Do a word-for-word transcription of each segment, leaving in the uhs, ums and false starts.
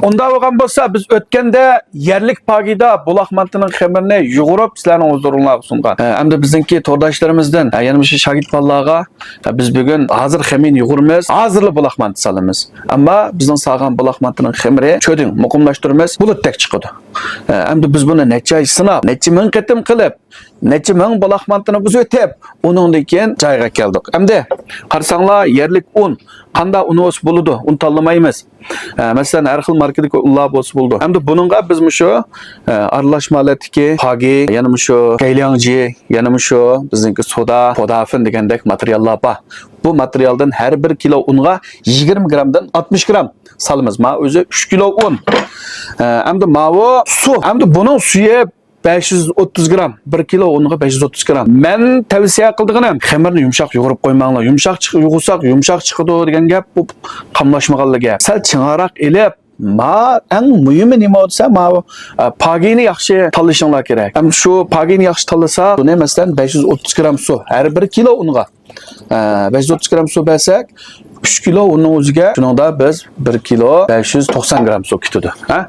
ئۇنداق بولغان بولسا، بىز ئۆتكەندە يەرلىك پاگىدا بۇلاق مانتىنىڭ خېمىرىنى يۇغۇرۇپ، سىلەرنىڭ ھۇزۇرۇڭلارغا سۇنغان. ئە، ئەمدى بىزنىڭكى تورداشلىرىمىزدىن، ئە، يەنە مۇشۇ شاگىرت بالىلارغا، ئە، بىز بۈگۈن ھازىر خېمىرنى يۇغۇرىمىز، ھازىرلا بۇلاق مانتا سالىمىز. ئەمما بىزنىڭ سالغان بۇلاق مانتىنىڭ خېمىرى چۆدۈڭ، مۇقىملاشتۇرىمىز، بۇلۇتتەك چىقىدۇ. ئە، ئەمدى بىز بۇنى نەچچە ئاي سىناپ، نەچچە مىڭ قېتىم قىلىپ، نەچچە مىڭ بۇلاق مانتىنى بىز ئۆتۈپ، ئۇنىڭدىن كېيىن جايغا كەلدۇق. ئەمدى قارىساڭلار، يەرلىك ئۇن، قانداق ئۇن بولسا بولىدۇ، ئۇن تاللىمايمىز. ئە، مەسىلەن، ھەر خىل ماركىدىكى ئۇنلار بولسا بولىدۇ. ئەمدى بۇنىڭغا بىز مۇشۇ، ئە، ئارىلاشما ھالەتتىكى پاگى، يەنە مۇشۇ گەيلياڭجى، يەنە مۇشۇ بىزنىڭكى سودا، پودافىن دېگەندەك ماتېرىياللار بار. بۇ ماتېرىيالدىن ھەر بىر كىلو ئۇنغا يىگىرمە گرامدىن ئاتمىش گرام سالىمىز. ما ئۆزى ئۈچ كىلو ئۇن. ئە، ئەمدى ماۋۇ سۇ. ئەمدى بۇنىڭ سۈيى بەش يۈز ئوتتۇز گرام، بىر كىلو ئۇنغا بەش يۈز ئوتتۇز گرام. مەن تەۋسىيە قىلىدىغىنىم، خېمىرنى يۇمشاق يۇغۇرۇپ قويماڭلار. يۇمشاق چىق-، يۇغۇرساق يۇمشاق چىقىدۇ دېگەن گەپ، بۇ قاملاشمىغانلا گەپ. سەل چىڭراق ئېلىپ، ما ئەڭ مۇھىمى نېمە دېسە، ماۋۇ، ئە، پاگىنى ياخشى تاللىشىڭلار كېرەك. ھەم شۇ پاگىنى ياخشى تاللىسا، بۇنى مەسىلەن بەش يۈز ئوتتۇز گرام سۇ ھەر بىر كىلو ئۇنغا. ئە، بەش يۈز ئوتتۇز گرام سۇ بەرسەك، ئۈچ كىلو ئۇننىڭ ئۆزىگە، شۇنىڭدا بىز بىر كىلو بەش يۈز توقسان گرام سۇ كېتىدۇ. ھە؟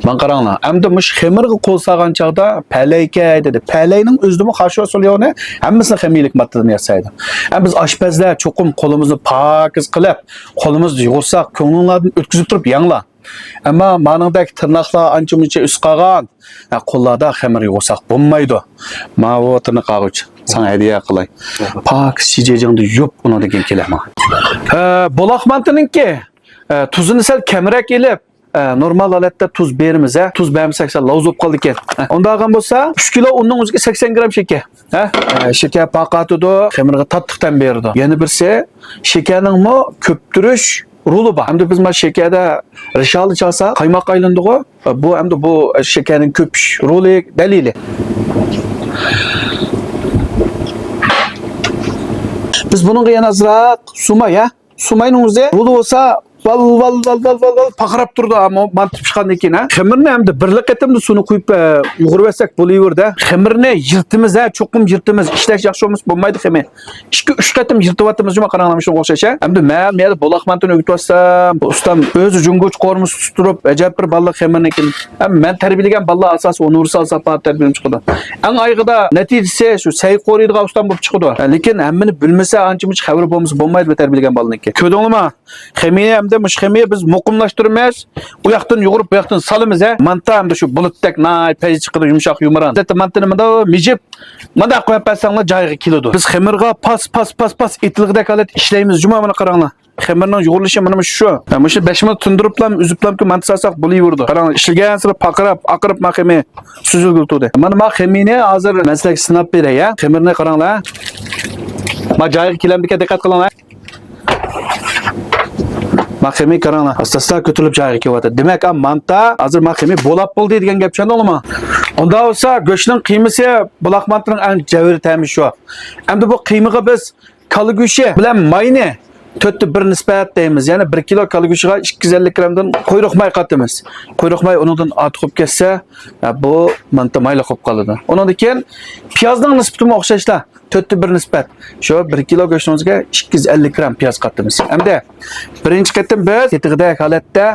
ماڭا قاراڭلار. ئەمدى مۇشۇ خېمىرغا قول سالغان چاغدا پەلەيكەي دېدى. پەلەينىڭ ئۆزىدىمۇ خاشۇ سوليونى ھەممىسىنى خىمىيىلىك ماددىدىن ياسايدۇ. ھەم بىز ئاشپەزلەر چوقۇم قولىمىزنى پاكىز قىلىپ، قولىمىزنى يۇغۇرساق، كۆڭلۈڭلاردىن ئۆتكۈزۈپ تۇرۇپ يەڭلار. ئەمما مانىڭدەك تىرناقلار ئانچە-مۇنچە ئۆسۈپ قالغان، ھە، قوللاردا خېمىر يۇغۇرساق بولمايدۇ. ماۋۇ تىرناق ئالغۇچ، ساڭا ھەدىيە قىلاي. پاكىز شىجېجىڭدا يۇپ، ئۇنىڭدىن كېيىن كېلە ماڭا. ھە، بۇلاق مانتىنىڭكى، ھە، تۇزىنى سەل كەمرەك ئېلىپ، ھە، نورمال ھالەتتە تۇز بېرىمىز، ھە. تۇز بەرمىسەك سەل لاۋزا بولۇپ قالىدىكەن. ھە، ئۇنداق بولسا، ئۈچ كىلو ئۇننىڭ ئۆزىگە سەكسەن گرام شېكەر. ھە، ھە، شېكەر پاقاتىدۇ، خېمىرغا تاتلىق تەم بېرىدۇ. يەنە بىرسى، شېكەرنىڭمۇ كۆپتۈرۈش رولى بار. ئەمدى بىز مانا شېكەردە رىشالە چالساق، قايماققا ئايلىنىدىغۇ. بۇ ئەمدى بۇ شېكەرنىڭ كۆپۈش رولى دەلىلى. بىز بۇنىڭغا يەنە ئازراق سۇ ماي، ھە؟ سۇ ماينىڭ ئۆزى رولى بولسا ۋال، ۋال، ۋال پاقىراپ تۇرىدۇ، ئەمما مانتا پىشقاندىن كېيىن، ھە؟ خېمىرنى ئەمدى بىرلا قېتىمدا سۇنى قۇيۇپ، ئە، يۇغۇرۇۋەتسەك بولۇۋېرىدۇ. خېمىرنى يىرتىمىز، ھە، چوقۇم يىرتىمىز. ئىشلەش ياخشى بولمىسا بولمايدۇ خېمىر. ئىككى، ئۈچ قېتىم يىرتىۋاتىمىز جۇما، قاراڭلار، شۇنىڭغا ئوخشاش، ھە؟ ئەمدى مەن مەيلى بۇلاق مانتىنى ئۆگىتىۋاتسام، ئۇستام ئۆزى جۇڭگوچە قورۇمىسى تۇتۇپ تۇرۇپ، ئەجەب بىر بالىلىق خېمىرنىڭكىن. ھەم مەن تەربىيەلىگەن بالىلار ئاساسىي ئۇنىۋېرسال ساپا تەربىيەلىنىپ چىقىدۇ. ئەڭ ئاخىرىدا نەتىجىسى شۇ سەي قورۇيدىغان ئۇستام بولۇپ چىقىدۇ. لېكىن ھەممىنى بىلمىسە، ئانچە-مۇنچە خەۋىرى بولمىسا بولمايدۇ بۇ تەربىيەلىگەن بالىنىڭكى. كۆردۈڭلارمۇ؟ خېمىرنى ئەمدى مۇشۇ خېمىرنى بىز مۇقىملاشتۇرىمىز. ئۇ ياقتىن يۇغۇرۇپ، بۇ ياقتىن سالىمىز، ھە. مانتا ئەمدى شۇ بۇلۇتتەك ناھايىتى پەيزى چىقىدۇ، يۇمشاق، يۇمران. ئادەتتە مانتىنى مۇنداق مىجىپ، مۇنداق قويۇپ بەرسەڭلار جايىغا كېلىدۇ. بىز خېمىرغا پاس، پاس، پاس، پاس ئېتىلغۇدەك ھالەتتە ئىشلەيمىز جۇما، مانا قاراڭلار. خېمىرنىڭ يۇغۇرۇلۇشى مانا مۇشۇ. ھە، مۇشۇ بەش مىنۇت تىندۇرۇپلا، ئۈزۈپلا مانتا سالساق بولۇۋېرىدۇ. قاراڭلار، ئىشلىگەنسېرى پاقىراپ، ئاقىرىپ، ما خېمىر سۈزۈلگىلى تۇردى. مانا ما خېمىرنى ھازىر مەن سىلەرگە سىناپ بېرەي، ھە. خېمىرنى قاراڭلار. ما جايىغا كېلەمدىكەن، دىققەت قىلىڭلار. ما خېمىر قاراڭلار، ئاستا-ئاستا كۆتۈرۈلۈپ جايىغا كېلىۋاتىدۇ. دېمەك، ئا، مانتا ھازىر ما خېمىر بولاپ بولدى دېگەن گەپ، چۈشەندىڭلارمۇ؟ ئۇنداق بولسا، گۆشنىڭ قىيمىسى بۇلاق مانتىنىڭ ئەڭ جەۋھىرىي تەمى شۇ. ئەمدى بۇ قىيمىغا بىز كالا گۆشى بىلەن ماينى تۆتتە بىر نىسبەت دەيمىز. يەنى بىر كىلو كالا گۆشىگە ئىككى يۈز ئەللىك گرامدىن قۇيرۇق ماي قاتىمىز. قۇيرۇق ماي ئۇنىڭدىن ئارتۇق بولۇپ كەتسە، بۇ مانتا مايلىق بولۇپ قالىدۇ. ئۇنىڭدىن كېيىن پىيازنىڭ نىسبىتىمۇ ئوخشاشلا. تۆتتە بىر نىسبەت. شۇ بىر كىلو گۆشىمىزگە ئىككى يۈز ئەللىك گرام پىياز قاتتىمىز. ئەمدى بىرىنچى قېتىم بىز تېتىغۇدەك ھالەتتە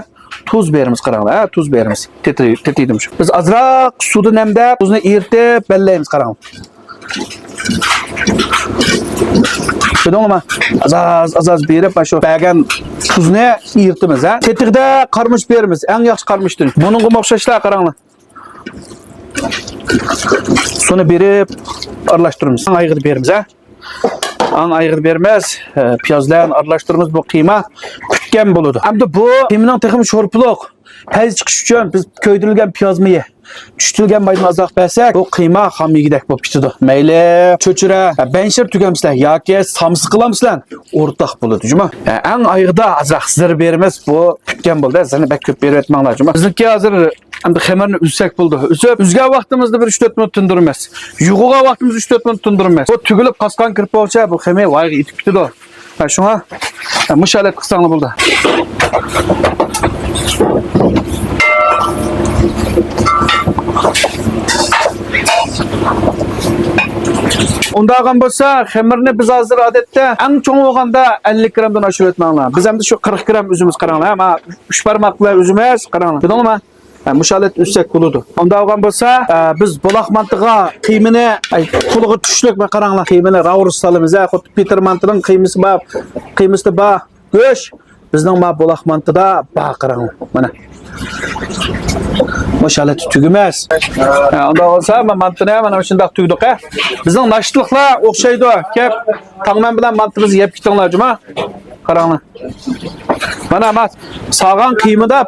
تۇز بېرىمىز، قاراڭلار، ھە، تۇز بېرىمىز. تېتى-، تېتىيدۇ شۇ. بىز ئازراق سۇدىن ھەمدە تۇزنى ئېرىتىپ بەللەيمىز، قاراڭلار. كۆردۈڭلارمۇ؟ ئاز-ئاز، ئاز-ئاز بېرىپ، شۇ بەرگەن تۇزنى ئېرىتىمىز، ھە. تېتىغۇدەك قارىمۇچ بېرىمىز، ئەڭ ياخشى قارىمۇچتىن. بۇنىڭغىمۇ ئوخشاشلا، قاراڭلار. سۇنى بېرىپ ئارىلاشتۇرىمىز. ئاڭ ئايىغىدا بېرىمىز، ھە؟ ئاڭ ئايىغىدا بېرىمىز. ئە، پىياز بىلەن ئارىلاشتۇرىمىز. بۇ قىيما پۈتكەن بولىدۇ. ئەمدى بۇ قىيمىنىڭ تېخىمۇ شورپىلىق پەيزى چىقىش ئۈچۈن بىز كۆيدۈرۈلگەن پىياز مېيى، چۈشتۈرۈلگەن مايدىن ئازراق بەرسەك، بۇ قىيما خام يېگۈدەك بولۇپ كېتىدۇ. مەيلى چۆچۈرە، بەنشىر تۈگەمسىلەر ياكى سامسا قىلامسىلەر، ئورتاق بولىدۇ جۇما. ئەڭ ئايىغىدا ئازراق زىر بېرىمىز. بۇ پۈتكەن بولدى. زىرنى بەك كۆپ بېرىۋەتمەڭلار جۇما. بىزنىڭكى ھازىر ئەمدى خېمىرنى ئۈزسەك بولدى. ئۈزۈپ، ئۈزگەن ۋاقتىمىزدا بىر ئۈچ تۆت مىنۇت تىندۇرىمىز. يۇغۇغان ۋاقتىمىزدا ئۈچ تۆت مىنۇت تىندۇرىمىز. بۇ تۈگۈلۈپ قاسقان كىرىپ بولغۇچە بۇ خېمىر ۋايىغا ئېتىپ كېتىدۇ. ھە، شۇڭا، ھە، مۇشۇ ھالەت قىلساڭلار بولدى. ئۇنداق بولسا، خېمىرنى بىز ھازىر ئادەتتە ئەڭ چوڭ بولغاندا ئەللىك گرامدىن ئاشۇرۇۋەتمەڭلار. بىز ئەمدى شۇ قىرىق گرام ئۈزىمىز، قاراڭلار. ما ئۈچ بارماق بىلەن ئۈزىمىز، قاراڭلار. كۆردۈڭلارمۇ؟ ھە، مۇشۇ ھالەتتە ئۈزسەك بولىدۇ. ئۇنداق بولغان بولسا، ئە، بىز بۇلاق مانتىغا قىيمىنى، ئەي، پۇلىغا چۈشلۈك، ما قاراڭلار. قىيمىنى راۋۇرۇس سالىمىز، ھە، خۇددى پېتىر مانتىنىڭ قىيمىسى بار، قىيمىسى بار. گۆش بىزنىڭ ما بۇلاق مانتىدا بار، قاراڭلار. مانا. مۇشۇ ھالەتتە تۈگىمەس. ھە، ئۇنداق بولسا، ما مانتىنى مانا مۇشۇنداق تۈگدۇق، ھە. بىزنىڭ ناشتىلىقلار ئوخشايدۇ. كەپ، تاڭمەن بىلەن مانتىمىزنى يەپ كېتىڭلار، جۇما. قاراڭلار. مانا، ما سالغان قىيمىدا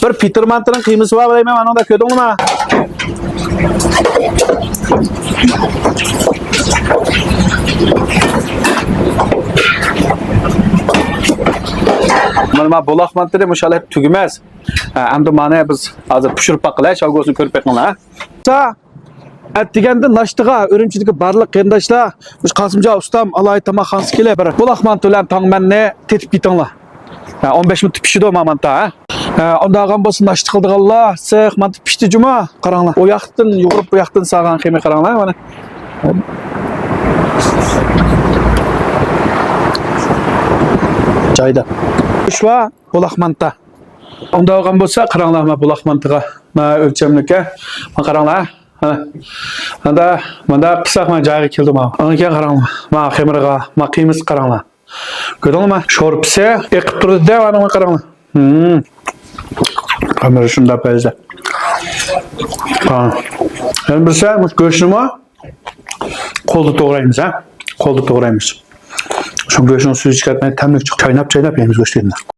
بىر پېتىر مانتىنىڭ قىيمىسى بار دەيمەن، مانىڭدا كۆردۈڭلارمۇ؟ مانا، ما بۇلاق مانتىنى مۇشۇ ھالەتتە تۈگىمەس. ھە، ئەمدى مانا بىز ھازىر پىشۇرۇپ باققىلى، شاۋگوسىنى كۆرۈپ بېقىڭلار. ئەتىگەندە ناشتىغا ئۈرۈمچىدىكى بارلىق قېرىنداشلار، مۇشۇ قاسىمجان ئۇستام ئالاھىدە تاماقخانىسىغا كېلىپ، بىر بۇلاق مانتا بىلەن تاڭمەننى تېتىپ كېتىڭلار. ھە، ئون بەش مىنۇتتا پىشىدۇ ما مانتا، ھە. ھە، ئۇنداق بولسا ناشتا قىلىدىغانلار، سىق مانتا پىشتى جۇما. قاراڭلار، ئۇ ياقتىن يۇغۇرۇپ، بۇ ياقتىن سالغان قىيما، قاراڭلار، مانا. جايدا. شۇ بۇلاق مانتا. ئۇنداق بولغان بولسا، قاراڭلار، ما بۇلاق مانتىغا، ما ئۆلچەملىككە، ما قاراڭلار. ھە. ماندا، ماندا قىلساق، ما جايغا كېلىدۇ، ما. ئاندىن كېيىن قاراڭلار، ما خېمىرىغا، ما قىيمىسىغا قاراڭلار. كۆردۈڭلارمۇ؟ شورپىسى ئېقىپ تۇرىدۇ-دە، مانا، ما قاراڭلار. ھىم. خېمىرى شۇنداق بەزدە. ھا. يەنە بىرسى، مۇشۇ گۆشنىمۇ قولدا توغرايمىز، ھە. قولدا توغرايمىز. شۇ گۆشنىڭ سۈيى چىقىپ كەتمەي، تەملىك چىقىپ، چايناپ-چايناپ يەيمىز گۆشنى.